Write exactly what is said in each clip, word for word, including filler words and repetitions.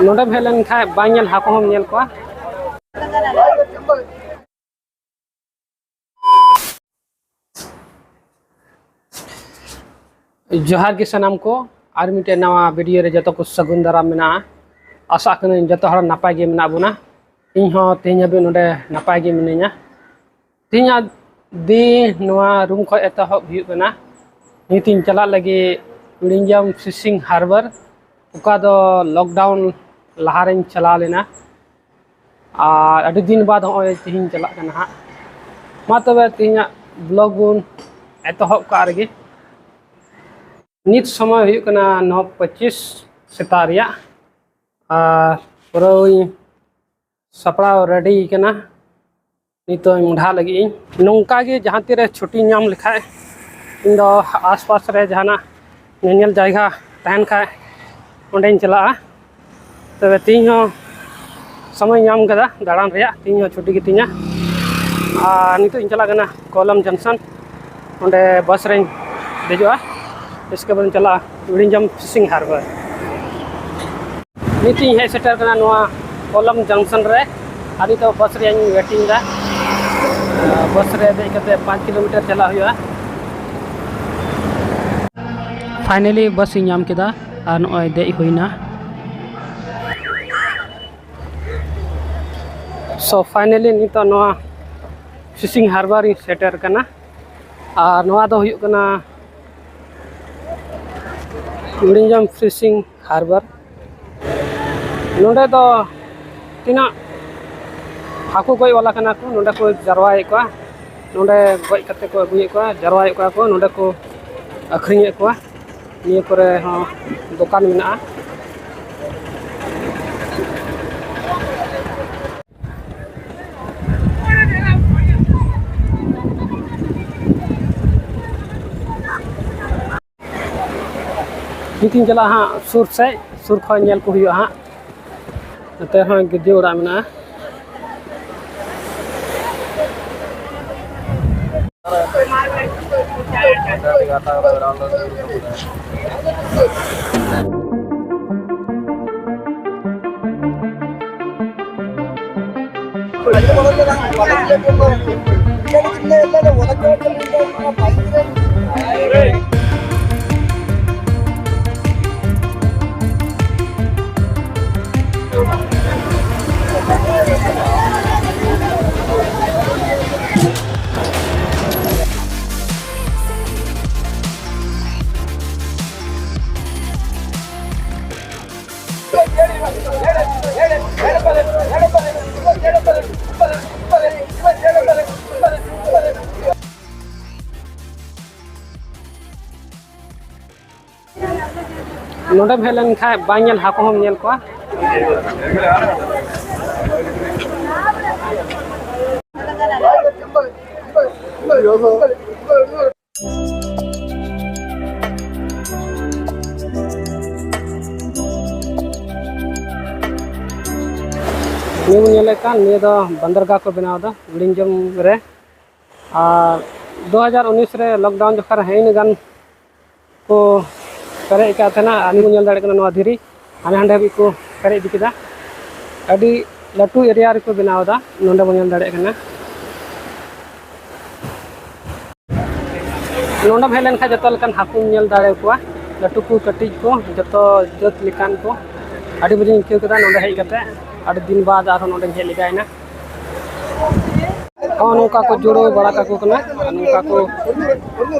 ᱱᱚᱰᱮᱢ ᱦᱮᱡ ᱞᱮᱱᱠᱷᱟᱱ ᱵᱟᱝ ᱧᱮᱞ ᱦᱟᱹᱠᱩ ᱦᱚᱸᱢ ᱧᱮᱞ ᱠᱚᱣᱟ᱾ ᱡᱚᱦᱟᱨ ᱜᱮ ᱥᱟᱱᱟᱢ ᱠᱚ, ᱟᱨ ᱢᱤᱫᱴᱮᱱ ᱱᱟᱣᱟ ᱵᱷᱤᱰᱤᱭᱳ ᱨᱮ ᱡᱚᱛᱚ ᱠᱚ ᱥᱟᱹᱜᱩᱱ ᱫᱟᱨᱟᱢ ᱢᱮᱱᱟᱜᱼᱟ᱾ ᱟᱥᱟᱜ ᱠᱟᱹᱱᱟᱹᱧ ᱡᱚᱛᱚ ᱦᱚᱲ ᱱᱟᱯᱟᱭ ᱜᱮ ᱢᱮᱱᱟᱜ ᱵᱚᱱᱟ᱾ ᱤᱧ ᱦᱚᱸ ᱛᱮᱦᱮᱧ ᱦᱟᱹᱵᱤᱡ ᱱᱚᱰᱮ ᱱᱟᱯᱟᱭ ᱜᱮ ᱢᱤᱱᱟᱹᱧᱟ᱾ ᱛᱮᱦᱮᱧᱟᱜ ᱫᱤᱱ ᱱᱚᱣᱟ ᱨᱩᱢ ᱠᱷᱚᱱ ᱮᱛᱚᱦᱚᱵ ᱦᱩᱭᱩᱜ ᱠᱟᱱᱟ᱾ ᱱᱤᱛ ᱤᱧ ᱪᱟᱞᱟᱜ ᱞᱟᱹᱜᱤᱫ ᱵᱤᱲᱤᱧᱡᱟᱢ ᱯᱷᱤᱥᱤᱝ ᱦᱟᱨᱵᱟᱨ, ᱚᱠᱟ ᱫᱚ ᱞᱚᱠᱰᱟᱣᱩᱱ ᱞᱟᱦᱟᱨᱮᱧ ᱪᱟᱞᱟᱣ ᱞᱮᱱᱟ᱾ ᱟᱨ ᱟᱹᱰᱤ ᱫᱤᱱ ᱵᱟᱫᱽ ᱦᱚᱸᱜᱼᱚᱭ ᱛᱮᱦᱮᱧ ᱪᱟᱞᱟᱜ ᱠᱟᱱᱟ ᱦᱟᱸᱜ᱾ ᱢᱟ ᱛᱚᱵᱮ ᱛᱮᱦᱮᱧᱟᱜ ᱵᱞᱚᱜ ᱵᱚᱱ ᱮᱛᱚᱦᱚᱵ ᱠᱟᱜ ᱨᱮᱜᱮ᱾ ᱱᱤᱛ ᱥᱚᱢᱚᱭ ᱦᱩᱭᱩᱜ ᱠᱟᱱᱟ ᱱᱚ ᱯᱚᱸᱪᱤᱥ ᱥᱮᱛᱟᱜ ᱨᱮᱭᱟᱜ, ᱟᱨ ᱯᱩᱨᱟᱹᱧ ᱥᱟᱯᱲᱟᱣ ᱨᱮᱰᱤ ᱠᱟᱱᱟ᱾ ᱱᱤᱛᱚᱜ ᱤᱧ ᱢᱚᱰᱷᱟᱜ ᱞᱟᱹᱜᱤᱫ ᱤᱧ᱾ ᱱᱚᱝᱠᱟ ᱜᱮ ᱡᱟᱦᱟᱸ ᱛᱤᱨᱮ ᱪᱷᱩᱴᱤᱧ ᱧᱟᱢ ᱞᱮᱠᱷᱟᱡ, ᱤᱧ ᱫᱚ ᱟᱥᱯᱟᱥ ᱨᱮ ᱡᱟᱦᱟᱱᱟᱜ ᱧᱮᱧᱮᱞ ᱡᱟᱭᱜᱟ ᱛᱟᱦᱮᱱ ᱠᱷᱟᱡ, ᱚᱸᱰᱮᱧ ᱪᱟᱞᱟᱜᱼᱟ᱾ ᱛᱚᱵᱮ ᱛᱮᱦᱮᱧ ᱦᱚᱸ ᱥᱚᱢᱚᱭ ᱧᱟᱢ ᱠᱟᱫᱟ ᱫᱟᱬᱟᱱ ᱨᱮᱭᱟᱜ, ᱛᱮᱦᱮᱧ ᱦᱚᱸ ᱪᱷᱩᱴᱤ ᱜᱮᱛᱤᱧᱟ᱾ ᱟᱨ ᱱᱤᱛᱚᱜ ᱤᱧ ᱪᱟᱞᱟᱜ ᱠᱟᱱᱟ ᱠᱚᱞᱟᱢ ᱡᱚᱝᱥᱚᱱ, ᱚᱸᱰᱮ ᱵᱟᱥ ᱨᱮᱧ ᱫᱮᱡᱚᱜᱼᱟ᱾ ᱤᱥᱠᱮ ᱵᱟᱫ ᱤᱧ ᱪᱟᱞᱟᱜᱼᱟ ᱵᱤᱲᱤᱧᱡᱟᱢ ᱯᱷᱤᱥᱤᱝ ᱦᱟᱨᱵᱟᱨ᱾ ᱱᱤᱛ ᱤᱧ ᱦᱮᱡ ᱥᱮᱴᱮᱨ ᱠᱟᱱᱟ ᱱᱚᱣᱟ ᱠᱚᱞᱟᱢ ᱡᱚᱝᱥᱚᱱ ᱨᱮ, ᱟᱨ ᱱᱤᱛᱚᱜ ᱵᱟᱥ ᱨᱮᱭᱟᱜ ᱤᱧ ᱣᱮᱴᱤᱝ ᱮᱫᱟ᱾ ᱵᱟᱥ ᱨᱮ ᱫᱮᱡ ᱠᱟᱛᱮ ᱯᱟᱸᱪ ᱠᱤᱞᱳᱢᱤᱴᱟᱨ ᱪᱟᱞᱟᱜ ᱦᱩᱭᱩᱜᱼᱟ᱾ ᱯᱷᱟᱭᱱᱟᱞᱤ ᱵᱟᱥ ᱤᱧ ᱧᱟᱢ ᱠᱮᱫᱟ ᱟᱨ ᱱᱚᱜᱼᱚᱭ ᱫᱮᱡ ᱦᱩᱭᱱᱟ᱾ So finally ᱱᱤᱛᱚᱜ ᱱᱚᱣᱟ ᱯᱷᱤᱥᱤᱝ ᱦᱟᱨᱵᱟᱨ ᱤᱧ ᱥᱮᱴᱮᱨ ᱠᱟᱱᱟ᱾ ᱟᱨ ᱱᱚᱣᱟ ᱫᱚ ᱦᱩᱭᱩᱜ ᱠᱟᱱᱟ ᱵᱤᱲᱤᱧᱡᱟᱢ ᱯᱷᱤᱥᱤᱝ ᱦᱟᱨᱵᱟᱨ᱾ ᱱᱚᱰᱮ ᱫᱚ ᱛᱤᱱᱟᱹᱜ ᱦᱟᱹᱠᱩ ᱜᱚᱡ ᱵᱟᱞᱟ ᱠᱟᱱᱟ ᱠᱚ, ᱱᱚᱰᱮ ᱠᱚ ᱡᱟᱨᱣᱟᱭᱮᱫ ᱠᱚᱣᱟ᱾ ᱱᱚᱰᱮ ᱜᱚᱡ ᱠᱟᱛᱮ ᱠᱚ ᱟᱹᱜᱩᱭᱮᱫ ᱠᱚᱣᱟ, ᱡᱟᱨᱣᱟᱭᱮᱫ ᱠᱚᱣᱟ ᱠᱚ, ᱱᱚᱰᱮ ᱠᱚ ᱟᱹᱠᱷᱨᱤᱧᱮᱫ ᱠᱚᱣᱟ᱾ ᱱᱤᱭᱟᱹ ᱠᱚᱨᱮ ᱦᱚᱸ ᱫᱚᱠᱟᱱ ᱢᱮᱱᱟᱜᱼᱟ᱾ ᱱᱤᱛᱤᱧ ᱪᱟᱞᱟᱜᱼᱟ ᱦᱟᱸᱜ ᱥᱩᱨ ᱥᱮᱫ, ᱥᱩᱨ ᱠᱷᱚᱱ ᱧᱮᱞ ᱠᱚ ᱦᱩᱭᱩᱜᱼᱟ ᱦᱟᱸᱜ᱾ ᱱᱚᱛᱮ ᱦᱚᱸ ᱜᱤᱨᱡᱟᱹ ᱚᱲᱟᱜ ᱢᱮᱱᱟᱜᱼᱟ᱾ ᱱᱚᱰᱮᱢ ᱦᱮᱡ ᱞᱮᱱᱠᱷᱟᱱ ᱵᱟᱝ ᱧᱮᱞ ᱦᱟᱹᱠᱩ ᱦᱚᱸᱢ ᱧᱮᱞ ᱠᱚᱣᱟ᱾ ᱱᱤᱭᱟᱹ ᱵᱚᱱ ᱧᱮᱞᱮᱫ ᱠᱟᱱ, ᱱᱤᱭᱟᱹ ᱫᱚ ᱵᱟᱱᱫᱟᱨᱜᱟᱦ ᱠᱚ ᱵᱮᱱᱟᱣ ᱮᱫᱟ ᱵᱤᱞᱰᱤᱝ ᱡᱚᱢ ᱨᱮ᱾ ᱟᱨ ᱫᱩ ᱦᱟᱡᱟᱨ ᱩᱱᱤᱥ ᱨᱮ ᱞᱚᱠᱰᱟᱣᱩᱱ ᱡᱚᱠᱷᱚᱱ ᱦᱮᱡ ᱮᱱ ᱜᱟᱱ ᱠᱚ ᱯᱮᱨᱮᱡ ᱟᱠᱟᱫ ᱛᱟᱦᱮᱱᱟ᱾ ᱟᱨ ᱱᱤᱭᱟᱹ ᱵᱚᱱ ᱧᱮᱞ ᱫᱟᱲᱮᱭᱟᱜ ᱠᱟᱱᱟ ᱱᱚᱣᱟ ᱫᱷᱤᱨᱤ ᱦᱟᱸᱰᱮ ᱦᱟᱸᱰᱮ ᱦᱟᱹᱵᱤᱡ ᱠᱚ ᱯᱮᱨᱮᱡ ᱤᱫᱤ ᱠᱮᱫᱟ᱾ ᱟᱹᱰᱤ ᱞᱟᱹᱴᱩ ᱮᱨᱤᱭᱟ ᱨᱮᱠᱚ ᱵᱮᱱᱟᱣ ᱮᱫᱟ, ᱱᱚᱰᱮ ᱵᱚᱱ ᱧᱮᱞ ᱫᱟᱲᱮᱭᱟᱜ ᱠᱟᱱᱟ᱾ ᱱᱚᱰᱮᱢ ᱦᱮᱡ ᱞᱮᱱᱠᱷᱟᱱ ᱡᱚᱛᱚ ᱞᱮᱠᱟᱱ ᱦᱟᱹᱠᱩᱢ ᱧᱮᱞ ᱫᱟᱲᱮᱭᱟᱠᱚᱣᱟ, ᱞᱟᱹᱴᱩ ᱠᱚ ᱠᱟᱹᱴᱤᱡ ᱠᱚ ᱡᱚᱛᱚ ᱡᱟᱹᱛ ᱞᱮᱠᱟᱱ ᱠᱚ᱾ ᱟᱹᱰᱤ ᱢᱚᱡᱽ ᱤᱧ ᱟᱹᱭᱠᱟᱹᱣ ᱠᱮᱫᱟ ᱱᱚᱰᱮ ᱦᱮᱡ ᱠᱟᱛᱮ᱾ ᱟᱹᱰᱤ ᱫᱤᱱ ᱵᱟᱫ ᱟᱨᱦᱚᱸ ᱱᱚᱰᱮᱧ ᱦᱮᱡ ᱞᱮᱜᱟᱭᱮᱱᱟ᱾ ᱦᱚᱸ, ᱱᱚᱝᱠᱟ ᱠᱚ ᱡᱩᱲᱟᱹᱣ ᱵᱟᱲᱟ ᱠᱟᱠᱚ ᱠᱟᱱᱟ ᱟᱨ ᱱᱚᱝᱠᱟ ᱠᱚ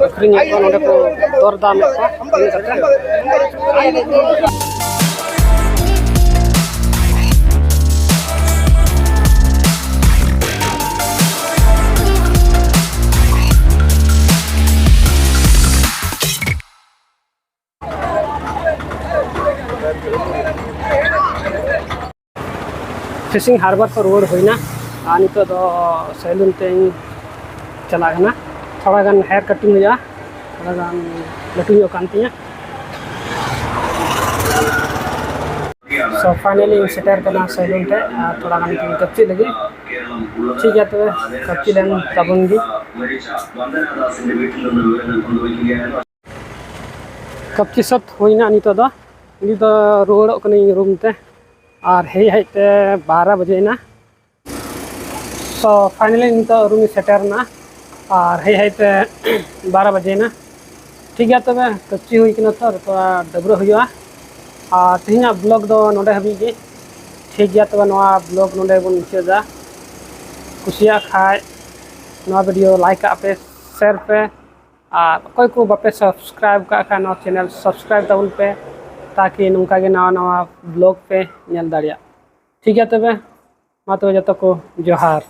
ᱟᱹᱠᱷᱨᱤᱧᱮᱫ ᱠᱚᱣᱟ, ᱱᱚᱰᱮ ᱠᱚ ᱫᱚᱨ ᱫᱟᱢᱮᱫ ᱠᱚᱣᱟ᱾ ᱤᱱᱟᱹ ᱠᱟᱛᱮ ᱯᱷᱤᱥᱤᱝ ᱦᱟᱨᱵᱟᱨ ᱠᱚ ᱨᱩᱣᱟᱹᱲ ᱦᱩᱭᱱᱟ ᱟᱨ ᱱᱤᱛᱚᱜ ᱫᱚ ᱥᱮᱞᱩᱱ ᱛᱮᱧ ᱪᱟᱞᱟᱜ ᱠᱟᱱᱟ᱾ ᱛᱷᱚᱲᱟ ᱜᱟᱱ ᱦᱮᱭᱟᱨ ᱠᱟᱴᱤᱝ ᱦᱩᱭᱩᱜᱼᱟ, ᱛᱷᱚᱲᱟ ᱜᱟᱱ ᱞᱟᱹᱴᱩ ᱧᱚᱜ ᱠᱟᱱ ᱛᱤᱧᱟᱹ᱾ So finally ᱤᱧ ᱥᱮᱴᱮᱨ ᱠᱟᱱᱟ ᱥᱮᱞᱩᱱ ᱴᱷᱮᱡ ᱟᱨ ᱛᱷᱚᱲᱟ ᱜᱟᱱ ᱤᱧ ᱠᱟᱹᱯᱪᱤ ᱞᱟᱹᱜᱤᱫ᱾ ᱴᱷᱤᱠ ᱜᱮᱭᱟ, ᱛᱚᱵᱮ ᱠᱟᱹᱯᱪᱤ ᱞᱮᱱ ᱛᱟᱵᱚᱱ ᱜᱮ᱾ ᱠᱟᱹᱯᱪᱤ ᱥᱟᱹᱛ ᱦᱩᱭᱱᱟ ᱱᱤᱛᱚᱜ ᱫᱚ᱾ ᱱᱤᱛ ᱫᱚ ᱨᱩᱣᱟᱹᱲᱚᱜ ᱠᱟᱹᱱᱟᱹᱧ ᱨᱩᱢ ᱛᱮ᱾ ᱟᱨ ᱦᱮᱡ ᱦᱮᱡ ᱛᱮ ᱵᱟᱨᱚ ᱵᱟᱡᱮᱭᱮᱱᱟ᱾ ᱛᱚ finally ᱱᱤᱛᱚᱜ ᱨᱩᱢ ᱤᱧ ᱥᱮᱴᱮᱨ ᱮᱱᱟ, ᱟᱨ ᱦᱮᱡ ᱦᱮᱡ ᱛᱮ ᱵᱟᱨᱚ ᱵᱟᱡᱮᱭᱮᱱᱟ᱾ ᱴᱷᱤᱠ ᱜᱮᱭᱟ, ᱛᱚᱵᱮ ᱠᱟᱹᱯᱪᱤ ᱦᱩᱭ ᱠᱟᱱᱟ, ᱛᱚ ᱛᱷᱚᱲᱟ ᱰᱟᱹᱵᱽᱨᱟᱹᱜ ᱦᱩᱭᱩᱜᱼᱟ᱾ ᱟᱨ ᱛᱮᱦᱮᱧᱟᱜ vlog ᱫᱚ ᱱᱚᱰᱮ ᱦᱟᱹᱵᱤᱡ ᱜᱮ᱾ ᱴᱷᱤᱠ ᱜᱮᱭᱟ, ᱛᱚᱵᱮ ᱱᱚᱣᱟ vlog ᱱᱚᱰᱮ ᱵᱚᱱ ᱢᱩᱪᱟᱹᱫᱟ᱾ ᱠᱩᱥᱤᱭᱟᱜ ᱠᱷᱟᱡ ᱱᱚᱣᱟ video like ᱠᱟᱜ ᱯᱮ, share ᱯᱮ, ᱟᱨ ᱚᱠᱚᱭ ᱠᱚ ᱵᱟᱯᱮ subscribe ᱠᱟᱜ ᱠᱷᱟᱡ ᱱᱚᱣᱟ channel subscribe ᱛᱟᱵᱚᱱ ᱯᱮ, ᱛᱟᱠᱤ ᱱᱚᱝᱠᱟ ᱜᱮ ᱱᱟᱣᱟ ᱱᱟᱣᱟ vlog ᱯᱮ ᱧᱮᱞ ᱫᱟᱲᱮᱭᱟᱜ᱾ ᱴᱷᱤᱠ ᱜᱮᱭᱟ, ᱛᱚᱵᱮ ᱢᱟ ᱛᱚᱵᱮ ᱡᱚᱛᱚ ᱠᱚ ᱡᱚᱦᱟᱨ᱾